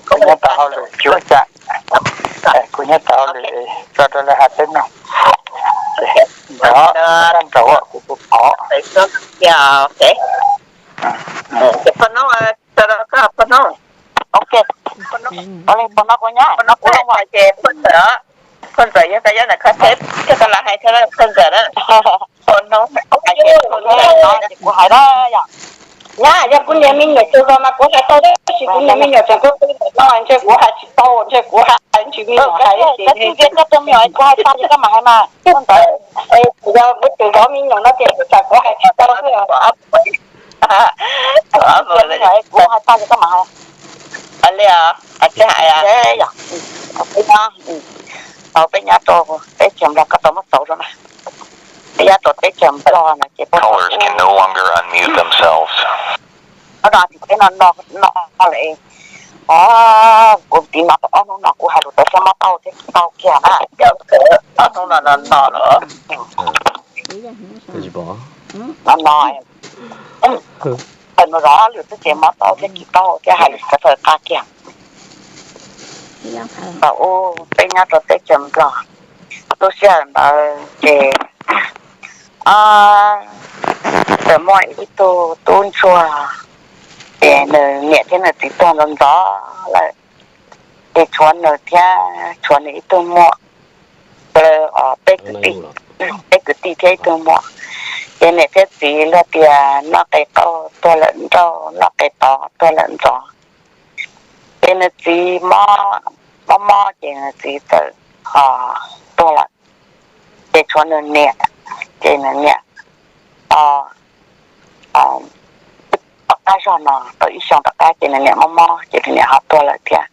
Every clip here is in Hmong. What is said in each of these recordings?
Kuv nyob tau hauj lwm cuab tsam, kuv nyob tau hauj lwm tso rau lawv hais peb mloog. Nrog, nrog kuv tus pog. Pog Noob, pog Noob, kuv nyob, kuv, pog Ntxawm yog koj nyob ntawm koj teb thiab koj los hais thiab pog Ntxawm na. Pog Noob, kuv hais na yom. Nyab, yog kuv niam me nyuam tsaug zog mas kuv hais tau, tab sis kuv niam me nyuam tseem kub tub ntawm no ntshe kuv hais tsis tau, ntshe kuv hais tsis me nyuam hais tias koj tus me nyuam kuv hais tag ces koj mam hais mas. Kuv yog kuv tus zov me nyuam no ces kuv tsam kuv hais tsis tau xwb. Kuv hais tag ces koj mam hais. Li, tsis hais, peb nyob, tau peb nyob rau teb chaws Nplog, koj tau muab txauv rau na. Peb nyob rau teb chaws Nplog no ces peb, no no tsis peb no no no lawm. Os, kuv tiv no tau ob hnub no kuv hais lus tawv thiab mob taub hau thiab tsis tau kiag na. Ob hnub no no no lawm. No no, thaum no zov lwm tus ces mob taub hau thiab tsis tau kiag, hais lus tawv tawv qab kiag. Thaum ub peb nyob rau teb chaws Nplog, lub sij hawm ntawd ces txawm muaj ib tug tub ntsuag, ces nws niam thiab nws txiv tuag ntxov ntxov lawm, ces tshuav nws thiab tshuav nws ib tug muam, peb kwv tij, peb kwv tij thiab ib tug muam. Ces niam thiab txiv luag tias noj qe qaub tuag lawm nrauj, noj qe tod tuag lawm ntxov. Ces nws txiv mob mob ces nws txiv txawm ho tuag lawm. Ces tshuav nws niam, ces nws niam tom qab zog no tau ib xyoo tom qab ces nws niam mob mob ces nws niam ho tuag lawm thiab.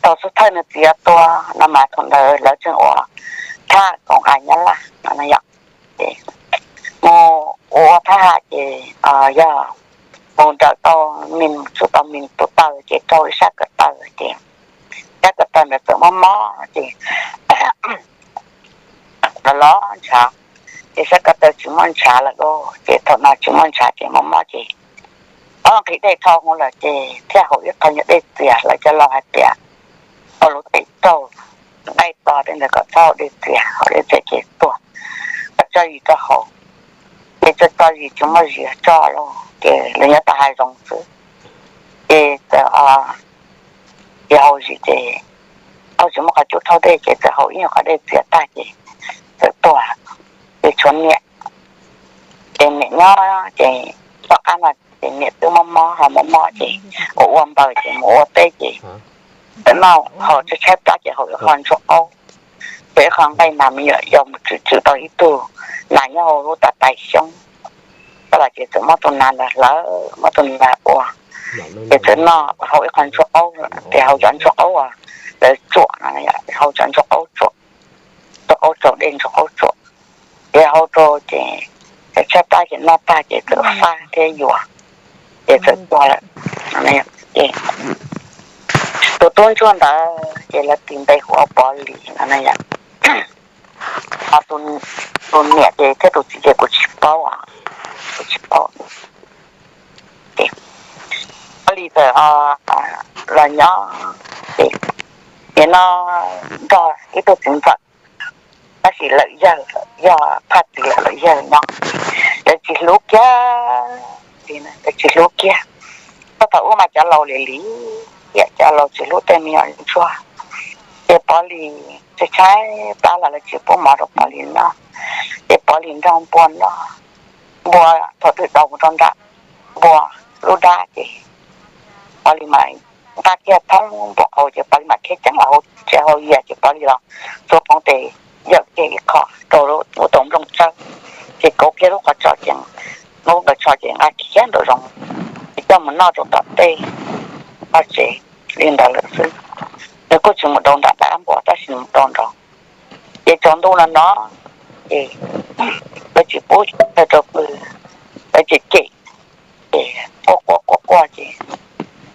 Thaum xub thawj nws txiv tuag no mas thaum ntawd lawv tseem ua thab koom a nyab laj no yom. Ces mus ua ua thab ham ces yog mus nrawm tau mis, tsuj tau mis tus taw ces rau ib sab ko taw ces sab ko taw ntawd txawm mob mob ces los los ntshav, ces sab ko taw tsis muaj ntshav lawm lauj. Ces thaum no tsis muaj ntshav ces mob mob ces ob nqhis dej rho hauv lawm ces thiaj haus ib qho nyuag dej txias, lawv cov laus hais tias haus lub tes raug nqaij to tej ntawd kom txhob haus dej txias, haus dej txias ces tuag. Lawv tso zis rau hauv, ces tso tso zis tsis muaj zis tso lauj, ces lawv nyob tau hav zoov xwb. Ces txawm ces haus zis ces tsis muaj qhov cub thauj dej ces txawm haus ib nyuag qhov dej txias tag ces txawm tuag. Ces tshuav niam, ces niam nyob ces tom qab no ces niam twb mob mob ho mob mob ces ua ua npaws ces mus ua teb ces txawm noj haus tshaib tshaib plab ces haus ib qho ntsuag qaub, ces ib qho nqaij nas me nyuam yau mus tswm tswm tau ib tug nas nyob hauv lub tav tais xyoob, tab los ces txawm muab tus nas ntawd hlawv, muab tus nas ua, ces txawm noj haus ib qho ntsuag qaub, ces haus cov ntsuag qaub uas lawv tsuam no, haus cov ntsuag qaub tsuam, ntsuag qaub tsaus dej ntsuag qaub tsuam, ces haus rau ces tshaib plab ces noj tag ces txawm fab thiab yuav, ces txawm tuag lawm. Ces tus tub ntsuag ntawd ces lawv tis npe hu ua Pov Lis no yom. Ho tus niam ces thiab tus txiv ces kuv tsis paub, kuv tsis paub. Pov Lis txawm los nyob ces nim no nrog ib tug txiv ntxawm, tab sis lawm yawg, yog thaj txiv lawm, lawm yawg nyob, lawv tsis hlub kiag li, lawv tsis hlub kiag. Txog thaum ub mas cov laus li li tiam cov laus tsis hlub tej me nyuam ntsuag. Ces Pov Lis tshaib tshaib plab los lawv tsis pub mov rau Pov Lis noj, ces Pov Lis nrog npua noj. Npua thaum twg daus mus rau nram npua lub dab ces Pov Lis mas nqa kiag thoob npua qhau ces Pov Lis mas khiav ceeb los hauv tsev hauv yias ces Pov Lis los txua phoov tes yawm kiag ib qho rau lub tau nplooj tsawb, ces kauv kiag lub qhov tso ces lub nkaus tsho ces nqa kiag nraum zoov, ces coj mus noj rau tom tej toj tsev li ntawd lawm xwb. Nws kuj tsis mus dau nram dab npua tab sis mus dau nraud. Ces tsaus ntuj no no ces lawv tsis pub chaw rau pw, lawv cem cem, ces quaj quaj quaj quaj ces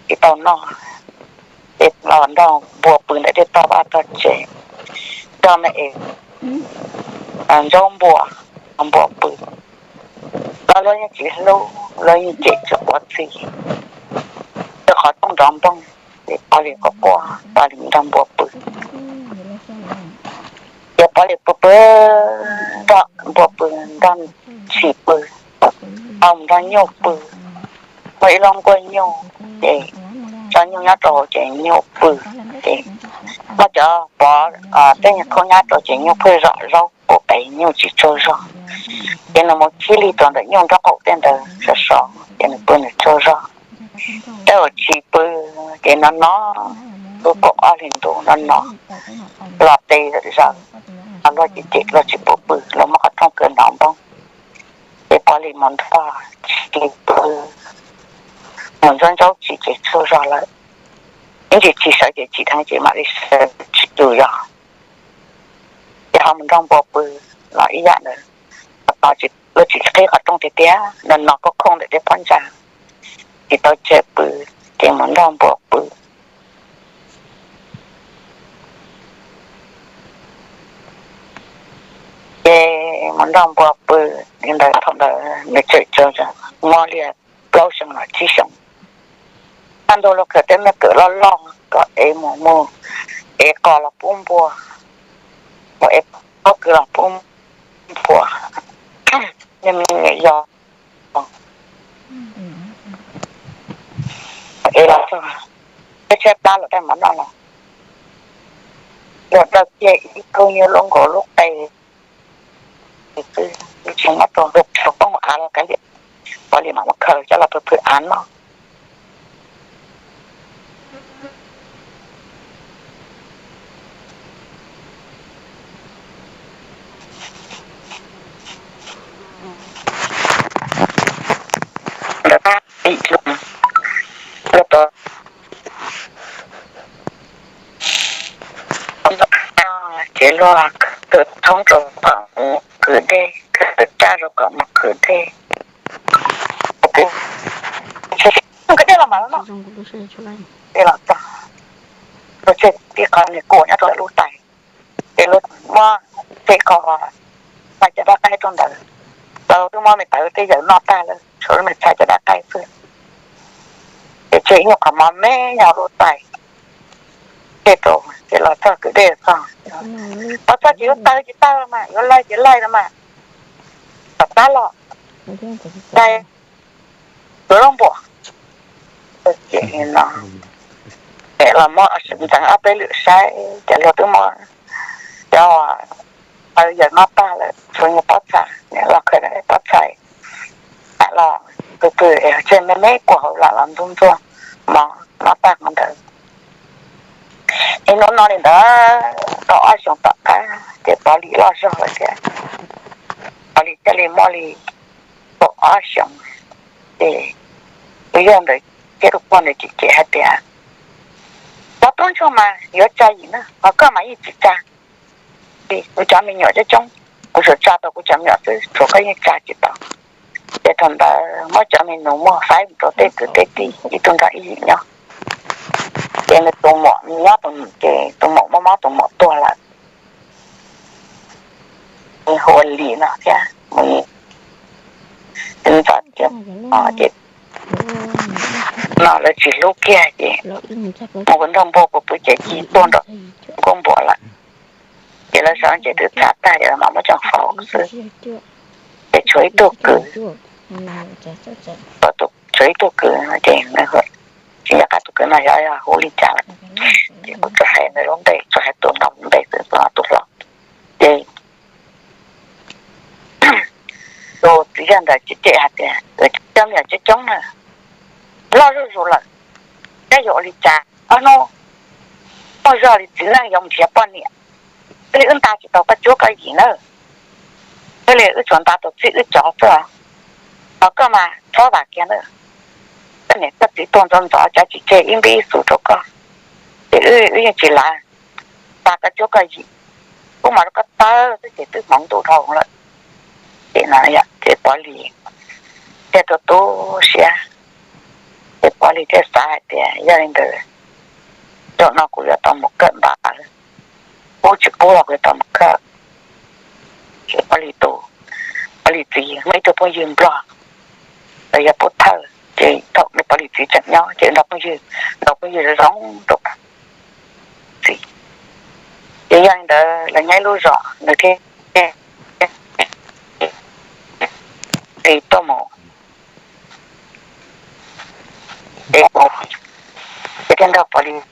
tsis tau noj, ces los nrog npua pw ntawm tej toj vaj tog tsev, nrog nws es ntsaub npua, npua pw. Los luag yeej tsis hlub, luag yeej cem tsis quav txij, rau qhov rooj nrov npoog. Ces Pov Lis quaj quaj, Pov Lis nrog Npua pw. Ces Pov Lis pw pw, nrog Npua pw, nrog Tshis pw, ho mus nrog Nyuj pw. Muaj ib lub nkuaj nyuj, ces tso Nyuj nyob rau hauv ces Nyuj pw. Ces muaj cov pov tej nyuag khaub nyab rau ces Nyuj pheej zom zaub pem, Nyuj tsis tsaug zog. Ces nws mus khib lig rau ntawm Nyuj nraub qaum tej ntawd sov sov, ces nws pw nws tsaug zog. Tej uas Tshis pw, ces no no, pw kaum ob hlis ntuj no no, los tes zaws, los luag ces ces luag tsis pub pw, luag muab qhov rooj kaw nrov npoo. Ces Pov Lis mus nrog Tshis pw, mus ntsaub ntsaub Tshis ces tsaug zog lawm. Ib ntsis Tshis sawv ces Tshis dheev ces mam li sawv tsis tus yog. Ces ho mus nrog Npua pw los ib yam ntawd, luag tsis qhib qhov rooj tiag tiag, no no khooj khooj ntawm tej phab ntsa, tsis tau tsawg pw, ces mus nrog Npua pw. Ces mus nrog Npua pw li ntawd, thaum ntawd nws tseem tsaug, muaj li plaub xyoo los tsib xyoo. Tag ntuj luag khaws tej me kawm loj loj kom ev mus, mus ev qos los pub Npua, mus ev pob kws los pub Npua, niag me nyuam yau. Ev los txog, peb tshaib plab los tau mov noj los, luag daws kiag ib kaug nyiaj lub nkaus lub qe, tsis muab rau, luag poob av los kav liam, Pov Lis mam mus khaws coj los phwj phwj av noj. Ces luag khawm thoob rau kom mus khwv dej, khawm tsaj rau kom mus khwv dej. Khwv dej los mas, dej los txog, luag tseg tib qho niag kuam nyob rau lub tais, ces luag muab tseg qho txhais cov dab qaib rau ntawd, tau twb muab me tawv tej yawm noj tag lawm, tshuav lub me txhais cov dab qaib xwb. Ces tseg ib nyuag qhov mov me nyob lub tais, tseg rau, ces los txog khwv dej txog, los txog ces yuav tawg ces tawg los mas, yuav laig ces laig los mas, tom qab los laig, yuav lub npuas. Ces no, ces los muab ntxeev ob peb lwm saib ces luag twb muab cov tawv yawm noj tag lawm, tshuav nyuag pob txha, los khaws pob txha, los pw pw, tseg me me kua hauv lam los ntxuag ntxuag mov noj tag qhov ntawd. Ib hnub no li ntawd tau ob xyoos tom qab ces Pov Lis loj zog lawm thiab. Pov Lis thiaj li muaj li kaum ob xyoos. Ces tus yawg ntawd thiab tus pog ntawd cem cem hais tias, Pov tub ntsuag mas yuav tsa yim na, ho koj mas yeej tsis tsa. Kuv cov me nyuam coob coob, kuv tsuas tsa tau kuv cov me nyuam xwb, tshuav koj yeej tsa tsis tau. Ces thaum ntawd muab cov me nus muag faib mus rau tej kwv tej tij ib tug nrog ib yim nyob. Ces nws tus muam nyob, ces tus muam mob mob tus muam tuag lawm. Nws hu ua Lis no thiab, mus ntxov ces, ces no lawv tsis hlub kiag ces mus nrog Npua pw pw ces Ci tuag nram Nkauj Npuas lawm. Ces lawv sawv ces twb txhav tag ces lawv mam muab coj faus xwb. Ces tshuav ib tug kwv, tshuav ib tug kwv no ces tsis nco qab tus kwv no xyov yog hu li cas lawm. Ces kuv tsuas hais nws lub npe, tsuas hais tus ntawd lub npe xwb, tus no tus hlob. Ces tus txiv yawg ntawd cem cem hais tias, Cov me nyuam coob coob na, loj zuj zus lawm, koj yuav ua li cas? Ob hnub muaj zog li txiv neej yuav mus nrhiav poj niam, thiaj li wb nta tsis tau koj cuab koj yim na. Thiaj li wb tsuas nta tau txij wb cov xwb. Ho koj mas txhob vam kiag na, koj niam koj txiv tuag ntxov ntxov, cav tsis tseg ib npib ib xu rau koj, ces wb yeej tsis lav nta koj cuab koj yim. Kuv mam rau koj tawg xwb ces twb hmoov ntuj dhau lawm. Ces no ces Pov Lis thiaj tu tu siab, ces Pov Lis thiaj xav hais tias, Yog li ntawd, zaum no kuv yuav tau mus kawm ntawv, pub tsis pub los kuv yuav tau mus kawm. Ces Pov Lis tus, Pov Lis txiv muaj ib tug phooj ywg Nplog, los yog Pub Thawj, Ces thaum nws Pov Lis txiv tseem nyob ces nrog phooj ywg, nrog phooj ywg zoo rau txiv. Ces yog li ntawd lawv nyob ib lub zos nws thiaj li tuaj mus, ces thiaj nrog Pov Lis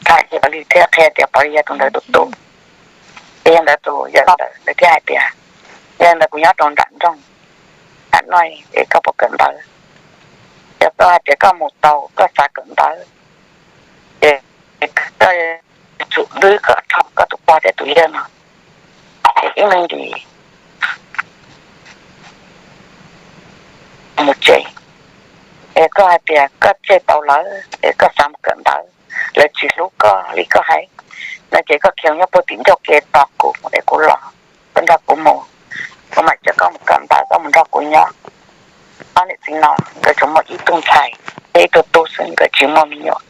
tham, ces Pov Lis thiaj qhia tias Pov Lis yog tus ntawd tus tub. Ces yog ntawd tus yawm ntawd nws thiaj hais tias, yog ntawd kuv nyob rau nram nroog, nram noj es koj puas kawm ntawv? Yog koj hais tias koj mus tau, koj xav kawm ntawv, ces koj tsum wb kom rho koj tus pog thiab tus yawg no, ces ib me ntsis mus tsev. Es koj hais tias koj tseg tau lawv es koj xav mus kawm ntawv, lawv tsis hlub koj li koj hais no ces koj khiav nyob puag tim ncauj ke tos kuv es kuv los, koj nrog kuv mus, kuv mam coj koj mus kawm ntawv, koj mus nrog kuv nyob. Ob niam txiv no nkawd tsuas muaj ib tug ntxhais thiab ib tug tub xwb, nkawd tsis muaj me nyuam.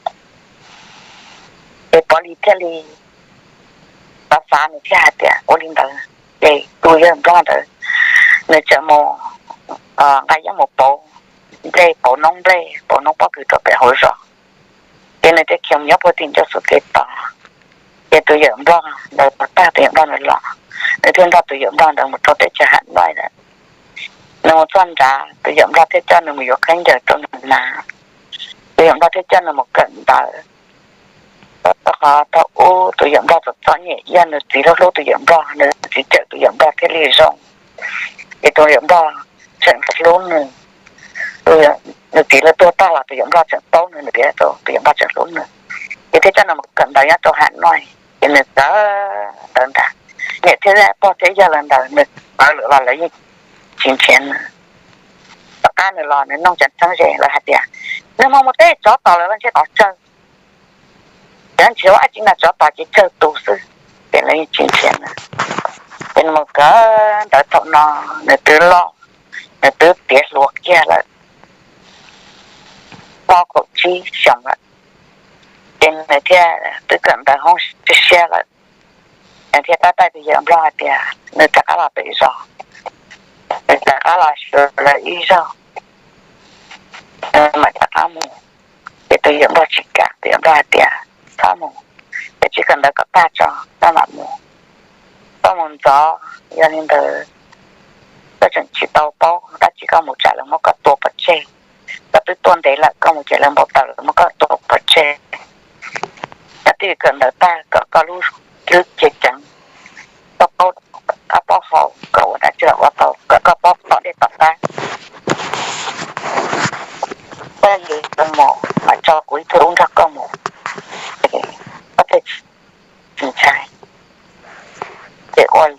Ces Pov Lis thiaj li xav xav nws thiaj hais tias ua li ntawd. Ces tus yawg nplog ntawd nws txawm mus nqa yeeb mus pauv nplej, pauv noob nplej, pauv noob pob kws rau pem hauv zos. Ces nws thiaj khiav mus nyob puag tim ncauj xub ke tos. Ces tus yawm nplog ntawd tag, tus yawm nplog ntawd los, nws thiaj nrog tus yawm nplog ntawd mus rau teb chaws Ham Noj lawm. Nws mus txog nrad, tus yawm nplog thiaj coj nws mus yuav khaub ncaws rau nws hnav. Tus yawm nplog thiaj coj nws mus kawm ntawv. Rau qhov thaum ub tus yawm nplog txom txom nyem, yog nws txiv hlub hlub tus yawm nplog, nws txiv cawm tus yawm nplog thiaj li zoo. Ces tus yawm nplog tseem hlub nws. Nws txiv lawv tuag tag los tus yawm nplog tseem paub nws, nws txiv tau tus yawm nplog tseem hlub nws, ces thiaj coj nws mus kawm ntawv nyob rau Ham Noj. Ces nws kawm ntawv ntag, niam thiab pog thiab yawg lawv ntawd nws kawm lawm los lawv yeej tsis nrhiav nws. Tom qab nws los nws noog cov txheeb ze lawv hais tias nws mus mus teb tsov tom lawv los ntshe tom tsawg. Ces nrhiav ua dab tsi na, tsov tom ces tsawg tus xwb, ces lawv yeej tsis nrhiav nws. Ces nws mus kawm ntawv thaum no nws twb loj, nws twb tiav hluas kiag lawm, plaub kaum tsib xyoos lawm. Ces nws thiaj twb kawm ntawv hoob siab siab lawm, nws thiaj tab taij tus yawm nplog hais tias nws rov qab los pem zos, nws rov qab los xyuas lawv ib zaug, nws mam rov qab mus. Ces tus yawm nplog tsis kam, tus yawm nplog hais tias txhob mus, ces tsis kawm ntawv kom tag tso koj mam mus. Koj mus ntxov, yog li ntawd koj tseem tsis tau paub dab tsi, koj mus tsam lawv muab koj tua pov tseg. Koj twb tuaj ntev lawm, koj mus ces lawv npau taws lawv muab koj tua pov tseg. Koj twb kawm ntawv tag kom koj lub hlwb cev ceev, koj paub qab paub hau, koj ua dab tsi los ua tau, kom koj paub tom dej tom qab. Koj mus mam tso kuv ib tug tub nrog koj mus, koj thiaj tsis ntshai. Ces ua li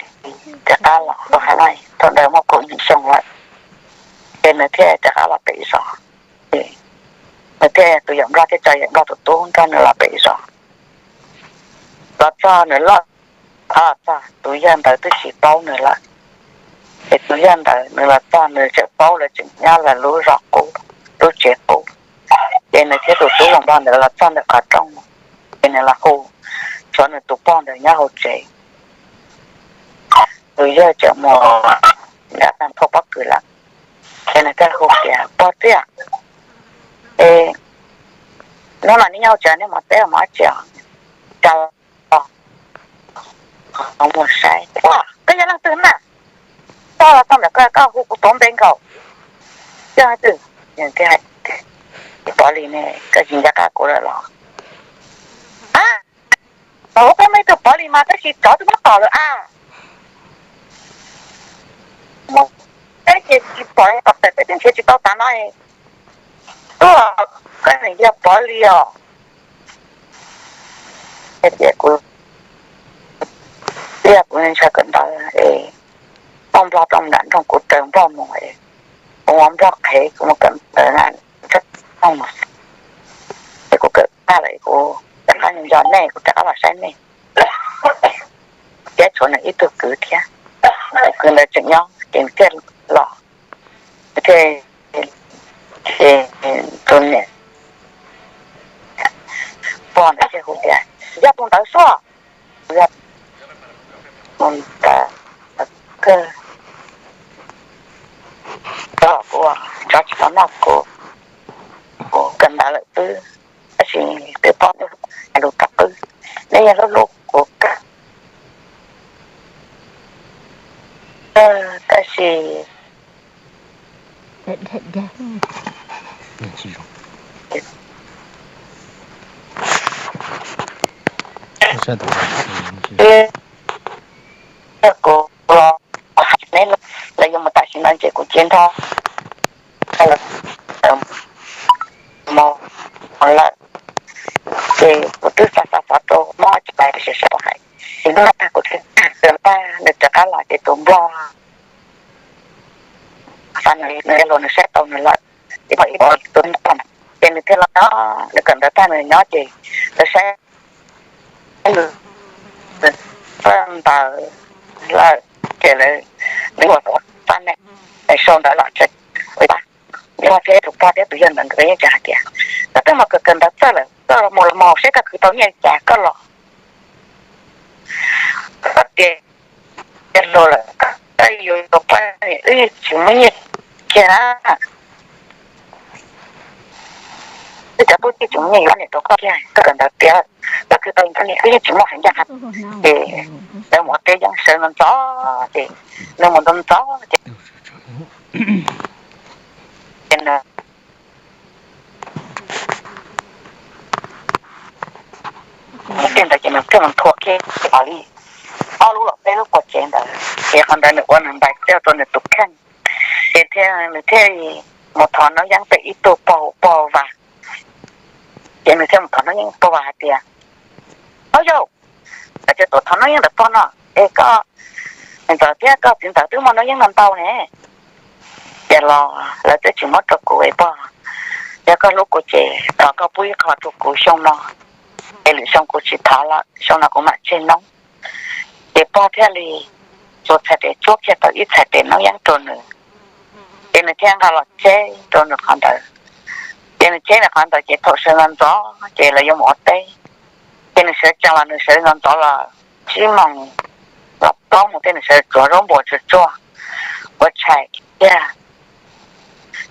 rov qab los rau Ham Noj, thaum ntawd muaj kaum yim xyoo lawm, ces nws thiaj rov qab los pem zos. Nws thiaj, tus yawm nplog thiaj tso yawm nplog tus tub nrog nws los pem zos. Los txog nws loj, txog tus yawg ntawd twb tsis paub nws lawm. Ces tus yawg ntawd nws los txog nws tseem paub lawv tseem nyob lawv lub zos qub, lub tsev qub. Ces nws thiab tus tub yawm nplog ntawd los txog ntawm qhov rooj, ces nws los hu, tshuav nws tus pog ntawd nyob hauv tsev. Tus yawg tseem mus nqa tag nrho pob kws lawm, ces nws thiaj hu tias, pog txiv, hnub no nej nyob hauv tsev nej mus teb mus dab tsi os? Cas los mus saib, koj yog leej twg na? Koj los txog ntawm ko koj hu kuv tuav npe nkaus, yog leej twg? Pov Lis ne, koj tsis nco qab kuv lawm los? A, kuv muaj ib tug Pov Lis mas tab sis tsov twb muab tom lawm a. Mus teb ces tsis pom tom pem peb twb nrhiav tsis tau tav no. Tuaj, koj nws yog Pov Lis os. Hais tias kuv, tias kuv ntshai kawm ntawv es muaj nplog rau nram nroog, kuv raws nplog mus, kuv ua nplog qhev, kuv mus kawm ntawv na, es kuv kawm tag lawm kuv rov qab nco nej, kuv rov qab los saib nej. Thiab tshuav nws ib tug kwv thiab, tus kwv ntawd tseem nyob ces nws thiaj los, nws thiaj, ces tus niam pog ntawd thiaj hu tias, yog tus ntawd xwb, yog tus ntawd, koj kuv, tsov tsis tau noj kuv. ntawd lawm xwb, tab sis twb paub lus rov qwb, neb yeej hlub hlub kuv kawg, tab sis kuv los hais neb, lawv yuav mus tam sim no ces kuv cia nrog mus lawm, ces kuv twb xav xav xav rau mob tsis pais, tab sis saib tau hais, ces hnub no tag kuv twb tag, nws rov qab los ces tus nplog xav nws, nws hluas nws saib tau nws lawm, ces pom ib tus nplog, ces nws thiaj los nyob, nws kawm ntawv tag nws nyob ces lawv saib nws txawj ntawv lawm, ces lawv, nws ua tau txaj ne, sau ntawv los tsev, ua thiab tus pog thiab tus yawg ntawd nkawd yeej tseem hais tias, koj twb mus kawm kawm ntawv txawj lawm, koj mus los mus saib koj khwv tau nyiaj li cas koj los, koj tias hluas lawm, koj yuav pab, wb yeej tsis muaj nyiaj kiag na. Wb cov tub txib tsis muaj nyiaj yuav pab niam rau koj kiag, koj kawm ntawv tiav, koj khwv tau niam wb yeej tsis muaj hais ncaj qha. Ces lawv mus ua teb yeej sawv ntxov ntxov, ces nws mus ntxov ntxov ces, ces nws mus tej ntawd ces nws thiaj mus nthua kiag li ob lub los peb lub quas tsev ntawd, ces qhov ntawd nws ua nws npais txij rau nws tus kheej, ces thiaj, nws thiaj mus thov noob yeeb pem ib tug pog, pog Vas. Ces nws thiaj mus thov noob yeeb pog Vas hais tias, Au yau, koj tseem tuaj thov noob yeeb ntawm pog no es koj niam ntxawm thiab koj txiv ntxawm twb muaj noob yeeb no ntau ne. Ces los lawv twb tsis muab rau kuv es pog, yog koj hlub kuv ces thov koj pub ib qho rau kuv xyoo no, es lwm xyoo kuv tsis thov lawm, xyoo no kuv mam tseg noob. Ces pog thiaj li txua txhais tes tsuab kiag tau ib txhais tes noob yeeb rau nws, ces nws thiaj nqa los tseb rau nws qhov ntawd. Ces nws tseb nws qhov ntawd ces thaum sawv ntxov ntxov ces lawv yuav mus ua teb, ces nws sawv tsees los nws sawv ntxov ntxov los tsib moos los plaub moos tej nws sawv tsuav zaub npua tsuag tsuag ua tshais kiag.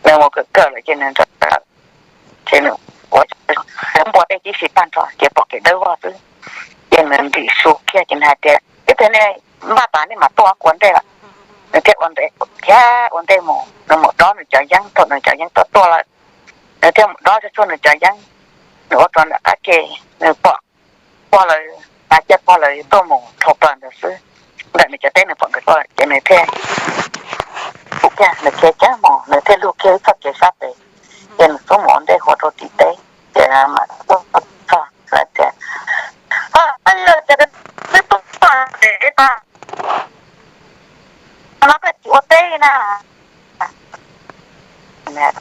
Nws mus kawm kawm lawm ces nws nrog lawm, ces nws ua zaub npua tej tib si tag nrho ces pom kev dawb vog xwb. Ces nws ntim su kiag ces nws hais tias, Ib pliag nej npaj tas nej mam tuaj kuv ua ntej lawm. Nws thiaj ua ntej, thiab ua ntej mus, nws mus dob nws cov yeeb, thaum nws cov yeeb tuaj tuaj lawm, nws thiaj mus dob tsuag tsuag nws cov yeeb. Nws ua rau nram qab ke, nws pom pog lawv, cia pog lawv tuaj mus dhau plaws ntawd xwb, ntawm nws cov teb nws pom nkawd tuaj lawm ces nws thiaj, nws thiaj mus, nws thiaj lug kiag ib txoj kev sab tes, ces nws xub mus ua ntej hu rau tim teb, ces mam tuaj txog lawv tias, Twb tuaj txog tsev tag, no koj tsis ua teb na?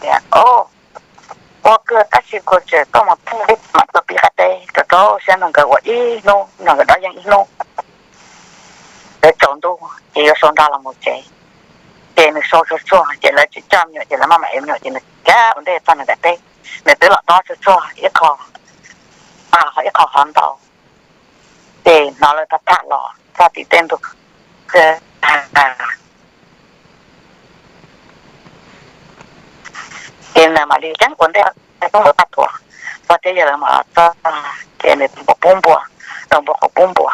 Tias, Ua kawg tab sis kuv tseem tuaj mus pheej li mam tuaj pib qab teb rau rau siab nrog nkawd ua ib hnub, nrog nkawd dob yeeb ib hnub, ces tsaus ntuj ces yuav sau nra los mus tsev. Ces nws sau tsuag tsuag ces lawv tsis coj me nyuam ces lawv maj mam ev me nyuam ces nws thiaj ua ntej txog nws daim teb. Nws twb los dob tsuag tsuag ib qho, ib qho hov ntau, ces hnov lawv tham tham los txog tim tej ntug, ces nws mam li ceeb ua ntej, tub ntawd paj thuam, pog thiab yawg lawv mam los txog, ces nws npua pub npua, rau npua qhov pub npua,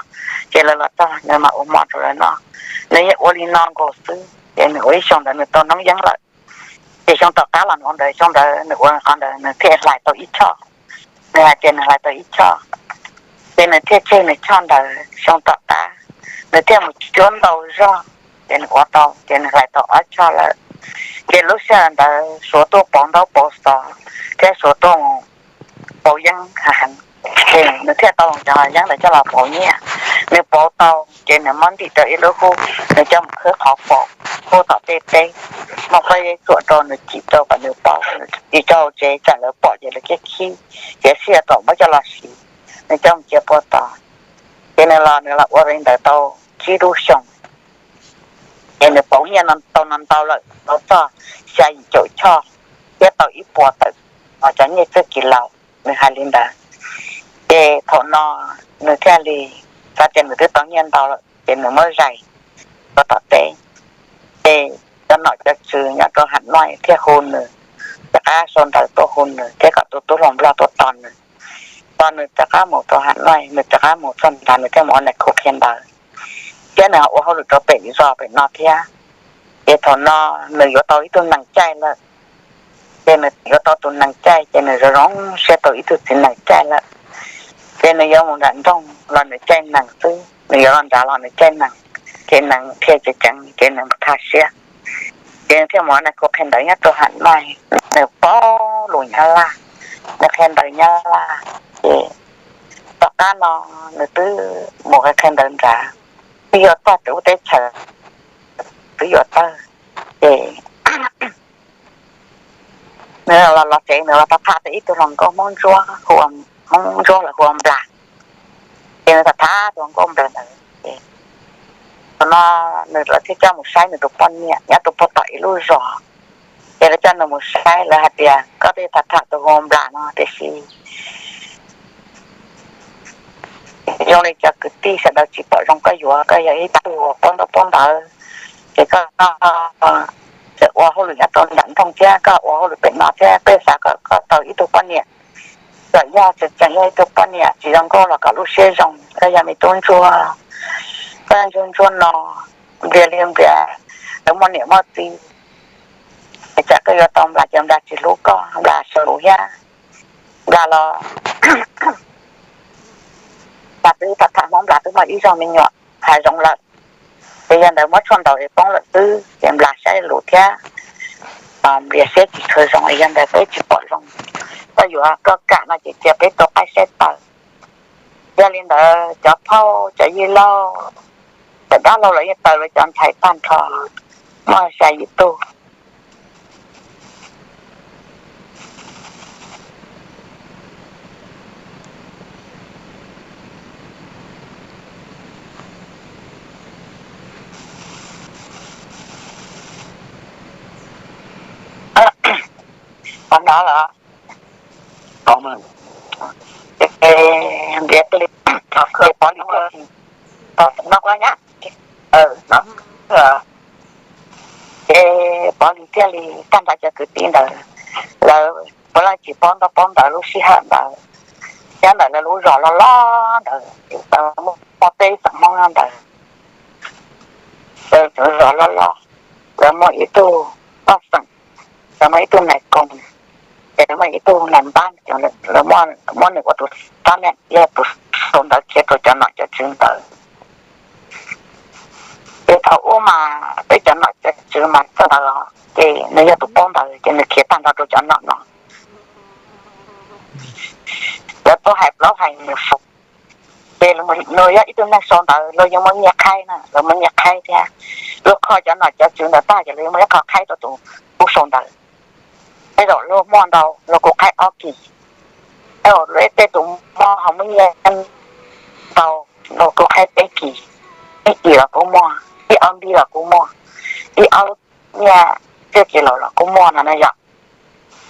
ces lawv los txog nws mam ua mov rau lawv noj. Nws yeej ua li no nkaus xwb ces nws ua ib xyoo ntawd nws tau noob yeeb lawm. Ces xyoo tom qab los nws ua ntawd, xyoo ntawd nws ua qhov ntawd nws thiaj hlais tau ib choj. Nws hais tias nws hlais tau ib choj, ces nws thiaj tseg nws choj ntawd. Xyoo tom qab nws thiaj mus cuab ntau zog, ces nws ua tau, ces nws hlais tau ob choj lawm. Ces lub sij hawm ntawd Suav tuaj pauv ntaub pauv xov thiab Suav tuaj pauv yeeb heev, ces nws thiaj tau cov yeeb ntawd coj los pauv nyiaj. Nws pauv tau ces nws muab ntim rau ib lub hub, nws coj mus khawb qhov faus, hub tom tej teb, muab qhov yeeb tsuam rau nws cim rau kom nws paub, nws coj hauv tsev tsam lawv pom ces lawv khib khib, ces sij hawm thaum muab coj los siv, nws coj mus cia puag tod. Ces nws los nws los ua li ntawd tau tsib lub xyoo, ces nws pauv nyiaj tau no ntau lawm, tau txog xya yim caum choj thiab tau ib puas tawm os cov nyiaj txwj kis laus, nws hais li ntawd. Ces thaum no nws thiaj li xav tias nws twb tau nyiaj ntau lawm ces nws muab zais rau tom teb. Ces cov nom cov tswv nyob rau Ham Nois thiaj hu nws, cov qab sau ntawv tuaj hu nws thiab kom tus tub hluas nplog tuaj tos nws. Tos nws rov qab mus rau Ham Nais, nws rov qab mus txog nrad nws thiaj mus ua nais khu qhia ntawv, thiab nws ho ua hauj lwm rau pem zos pem no thiab. Ces thaum no nws yuav tau ib tug nees caij lawm, ces nws yuav tau tus nees caij ces nws zoo zoo siab tau ib tug txiv nees caij lawm. Ces nws yuav mus nram nroog los nws caij nees xwb, nws yuav los nrad los nws caij nees, ces nees qhia tseem ceev ces nws qha siab. Ces nws thiaj mus ua nais khu qhia ntawv nyob rau Ham Nais, nws paub lus Nyab Laj, nws qhia ntawv Nyab Laj. Ces tom qab no nws twb mus qhia ntawv nrad, twb yuav txog txawv ub teb chaws, twb yuav txog, ces nws los los tsev nws los tham tham tau ib tug hluas nkauj Hmoob Ntsuab, Hmoob Ntsuab lawv hu ua Nplas. Ces nws tham tham tus hluas nkauj Nplas ntawd, ces thaum no nws lawv thiaj coj mus saib nws tus poj niam nyob rau puag tom ib lub zos. Ces lawv coj nws mus saib lawv hais tias koj twb tham tham tus hu ua Nplas no tiam sis zoo li cov kwv tij sawv daws tsis pom zoo koj yuav, koj yog ib tug paub ntaub paub ntawv, ces koj tseem ua hauj lwm nyob rau nram nroog thiab koj ua hauj lwm pem no thiab peb xav kom koj tau ib tug poj niam, txawm yog tseem tseem yog ib tug poj niam tsis zoo nkauj los kom lub siab zoo, koj yog me tub ntsuag, koj ntsuag ntsuag no, nplias li nplias, lawv muaj niam muaj txiv, es tsam koj yuav tau Nplas ces Nplas tsis hlub koj, Nplas sau lus thiab, Nplas los Nplas twb tham tham Hmoob, Nplas twb muaj ib zaug me nyuam hav zoov lawm. Ces yog ntawd muab tshuaj ntaus es poob lawm xwb, ces Nplas saib lus thiab, Nplas siab tsis tshua zoo, yog ntawd peb tsis pom zoo, koj yuav koj kam no ces cia peb tua qaib saib taws. Yog li ntawd cov phauj cov yawg laus, cov dab laug los yeej taws lawv cov ntxhais tag nrho, muaj xya yim tug. Qhov no los, ntiav li, pov li, no, ces pov li thiaj li tag nrho cov kwv tij ntawd, lawv puav leej tsis paub ntaub paub ntawv lub sij hawm ntawd, nyob ntawm lawv lub zos loj loj ntawd, muaj peb xeem Hmoob nyob ntawd, lawv zos loj loj, lawv muaj ib tug poj xeem, lawv muaj ib tug nais koos, ces lawv muaj ib tug nais npab, lawv muab nws ua tus tab meeg, yog tus sau ntawv khiav rau cov nom cov tswv ntawd. Ces thaum ub mas peb cov nom cov tswv mas txawj ntawv, ces nws yog tus paub ntawv ces nws khiav tag nrho rau cov nom no. Lawv tau hais plaub hais mus sau, ces nws yog ib tug neeg sau ntawv, luag yeej muab nyiaj qhaib na, luag muab nyiaj qhaib thiab, luag kho cov nom cov tswv ntawd tag ces luag yeej muab ib qho qhaib rau tus tub sau ntawv. Tej zaum luag muaj ntau luag kuj qhaib ob kis, tej zaum luag tej tus muaj ho muab nyiaj ntau, luag kuj qhaib peb kis, ib kis los kuj muaj, ib ob npib los kuj muaj, ib ob lub nyiaj txhiab kis laus los kuj muaj no na yom.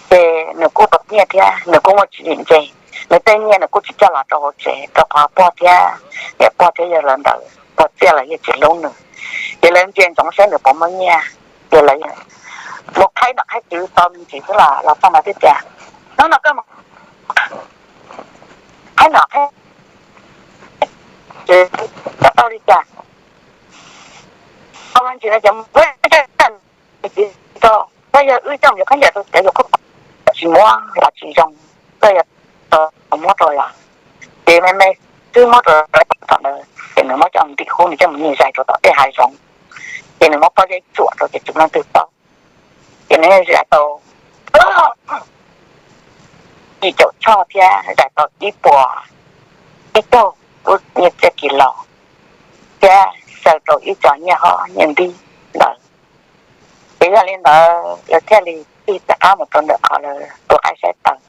Ces nws kuj tau nyiaj thiab nws kuj muaj tswv yim ntse, nws tej nyiaj nws kuj tsis coj los rau hauv tsev rau qhov pog thiab niam pog thiab yawg lawv ntawd pog txiaj los yeej tsis hlub nws. Ces lawv ntsia ntsoov saib nws puas muaj nyiaj, ces lawv mus qhaib nom qhaib tswv tau me ntsis xwb los los txog no thiaj tias, hnub no koj mus qhaib nom qhaib tswv, koj tau li cas? Tau me ntsis no ces mus, koj yog wb coj mus yuav khaub ncaws rau cov yus qhaub, tsis muab los tsis zoo, koj yog tau muab rau los, ces me me twb muab rau tom ntawd ces nws muab coj ntim hub nws coj mus nyiag zais rau tom tej hav zoov, ces nws muab pob zeb tsuam rau ces tsis muaj leej twg paub. Ces nws zais tau yim caum choj thiab zais tau ib puas ib caug lub nyiaj txiaj kis laus thiab xyaw rau ib co nyiaj hob nyiaj npib ntawd. Ces yog li ntawd lawv thiaj li tig rov qab mus rau ntawm qhov lawv tua qaib saib taws.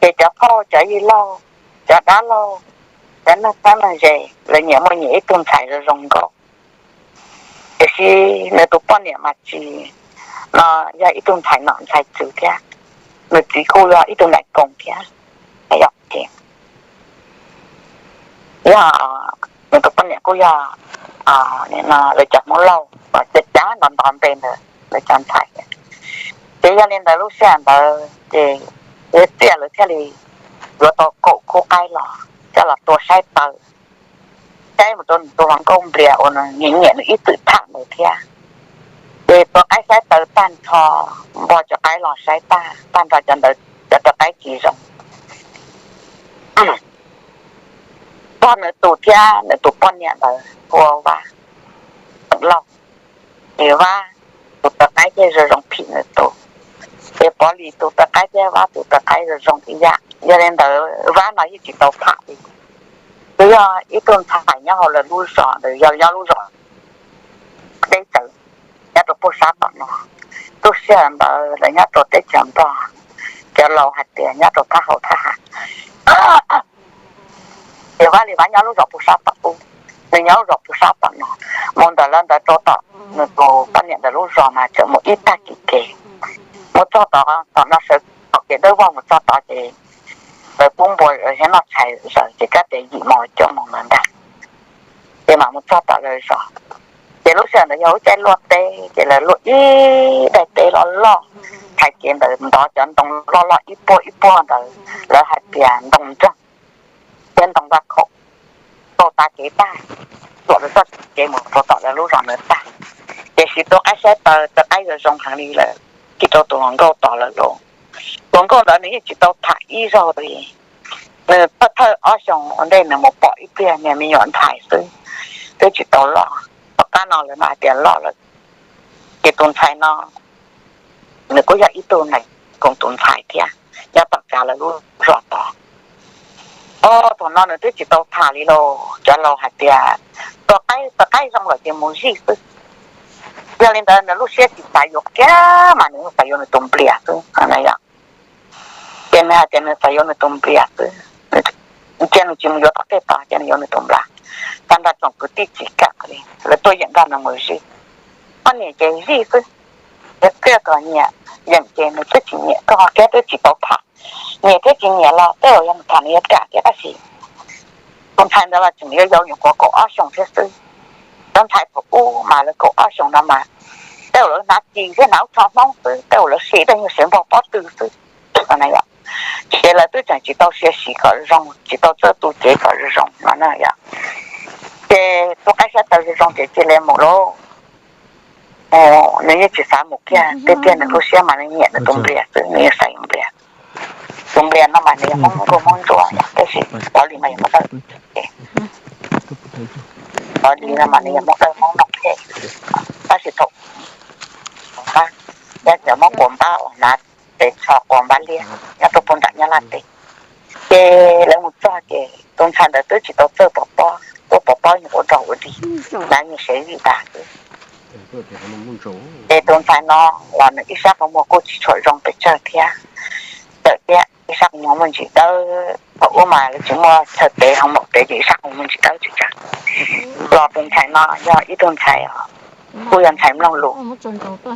Ces cov phauj cov yawg laus, cov dab laug, cov neeg txheeb neeg ze, lawv nyiam muaj nyiam ib tug ntxhais zoo zoo nkauj, tiam sis nws tus poj niam mas tsis, no yog ib tug ntxhais nom ntxhais tswv thiab, nws txiv kuj yog ib tug nais koos thiab. Yog ces yog nws tus poj niam kuj yog, no lawv cov Hmoob Lauj uas cav cav nto nto npe ntawd lawv cov ntxhais thiab. Yog li ntawd lub sij hawm ntawd ces txiaj lawv thiaj li yuav tau kaum khub qaib los coj los tua saib taw, saib mus rau nws tus hluas nkauj Nplias uas nws nyiam nyiam nws ib txwm tham ntawd thiab. Ces tua qaib saib taw tag nrho, npog cov qaib los saib tag tag nrho cov ntawd, cov rau qaib tsis zoo. Pog nws tus thiab nws tus poj niam ntawd hu ua Vab Xeem Lauj, ces Vab tus rau qaib thiaj zoo zoo phim nws tus. Ces Pov Lis tus rau qaib thiab Vab tus rau qaib zoo zoo ib yam. Yog li ntawd Vab no yeej tsis tau tham li, twb yog ib tug ntxhais nyob hauv lawv lub zos ntawd, yog nyob lub zos deb tsawv nyob rau puag sab tom no. Lub sij hawm ntawd lawv nyob rau teb chaws Nplog, cov laus hais tias nyob rau thaj hauv thaj ham. Ces Vab li Vab nyob lub zos puag sab tom ub, nws nyob lub zos puag sab tom no. Mus ntawm lawv ntawd rau tom nws tus poj niam ntawd lub zos mas tseem mus ib tag kis kev. Mus txog tom, tom no sawv tom kev dawb vog mus txog tod ces lawv pub npua thiab noj tshais zaws ces kab tes yim moos cuaj moos ntawd ntag, ces mam mus txog tom lawv zos. Ces lub sij hawm ntawd yog lub caij luaj teb ces lawv luaj ib daim teb loj loj, txhais kev ntawd ntov cov ntoo loj loj ib puag ib puag ntawd, lawv hais tias ntoo nroog thiab ntoo vaj khaum. Tau tav kev tag, tuam lawv txoj kev mus rau tom lawv lub zos ntawd tag, ces siv tua qaib saib taw, tua qaib zoo zoo heev li lawm, tsis rau tus hluas nkauj tos lawm lauj. Tus hluas nkauj ntawd nws yeej tsis tau tham ib zaug li. Nws thawj thawj ob xyoos ua ntej nws mus pom ib pliag niag me nyuam ntxhais xwb, twb tsis tau loj. Tom qab no lawv no hais tias loj lawm. Ces tus ntxhais no nws kuj yog ib tug neeg koom tus ntxhais thiab, nyob tom tsav lawv lub zos tod. Ob, thaum no nws twb tsis tau tham li lauj, cov laus hais tias tua qaib, tua qaib zoo lawm ces mus zij xwb. Yog li ntawd nws lub siab tsis xav yuav kiag mas nws xav yuav nws tus Nplias xwb. Ces nws hais tias nws xav yuav nws tus Nplias xwb, cia nws tsis mus yuav tom tej tod, cia nws yuav nws tus Nplias. Tag nrho tsoom kwv tij tsis kam li, lawv tuaj yeem nrog nws mus zij. Poj niam ces zij xwb, yog koj kom nyiam yeem ces nws twb tsis nyiam, koj ho thiab twb tsis tau tham. Nyiam thiab tsis nyiam los tej zaum yog nws tham nws yuav kam thiab tab sis tus ntxhais ntawd los tseem yuav yau nyuam qhuav kaum ob xyoos thiab xwb. Cov ntxhais thaum ub mas lawv kaum ob xyoos no mas tej zaum lawv hnav ris thiab hnav lub tsho Hmoob xwb, tej zaum lawv siv tej nyuag sev npog pob tw xwb. Ces lawv twb tseem tsis tau sia siv kom zoo, tsis tau txawj tu cev kom zoo no na yom. Ces tua qaib saib taw zoo zoo ces cia li mus lauj. Nws yeej tsis xav mus kiag, tiag tiag nws lub siab mas nws nyiam nws tus Nplias xwb, nws yeej xav yuav Nplias. Tus Nplias no mas nws yog Hmoob nkauj Hmoob ntsuab yom, tab sis Pov Lis mas yog Hmoob Dawb. Pov Lis no mas nws yog Hmoob Dawb Hmoob Noj Phem, tab sis thaum, thiab cov Hmoob quas npab uas hnav tes tsho quas npab liab nyob rau puag nram Nyab Laj teb. Ces lawv mus txog ces tus ntxhais ntawd twb tsis tau txawj pov pob, tuaj pov pob nyuam qhuav raug ua dig, hnav nyuag sev vij tas xwb. Ces tus ntxhais no los nws ib sab qhov muag kuj tsis tshua zoo pes tsawg thiab, txawm thiab ib sab qhov muag muaj ntsis dawb, thaum ub mas lawv tsis muaj chaw tev hoo maum tev ces ib sab qhov muag muaj ntsis dawb tsis tsawg. Los tus ntxhais no yog ib tug ntxhais kuj yog ntxhais mloog lus,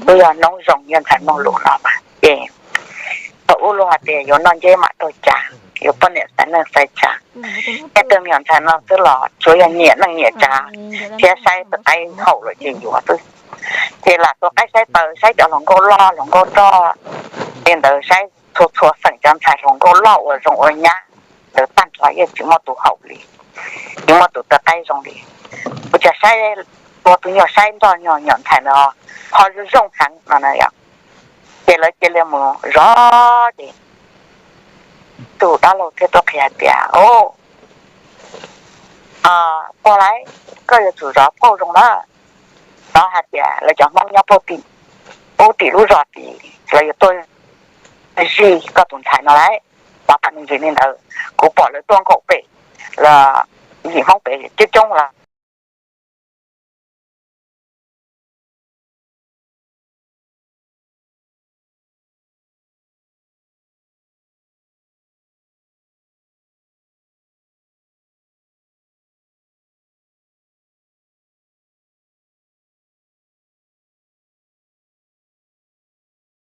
kuj yog noob zoo, yog ntxhais mloog lus no mas ces thaum ub luag hais tias yuav noj nceb mam raug tsav, yuav poj niam xaiv neej xaiv tsav. Tej tug me nyuam ntxhais no xwb los tsuav yog nyiam neej nyiam tsav thiab saib tus qaib haum lawm ces yuav xwb. Ces lam tua qaib saib taw, saib cov hluas nkauj loj hluas nkauj roj li ntawd, saib txhua txhua xeem cov ntxhais hluas nkauj loj uas zoo ua nyab ntawd tag nrho yeej tsis muaj tus haum li, tsis muaj tus taw qaib zoo li. Ua cas saib, tua tus nyuag saib nroj nyuag nyuam ntxhais ntawd ho zoo zoo heev no na yom. Ces lawv cia li mus zov ces tus dab laug thiaj tuaj qhia hais tias, Au, pog laiv, koj yuav tsum zov phauj zoo na. Tov hais tias lawv cov Hmoob nyob puag tim, ub tim lub zos tim lawv yuav tuaj zij koj tus ntxhais no laiv. Pov tham me ntsis li ntawd, kuv pom lawv tuaj nkaum pem los yim Hmoob pem coob coob los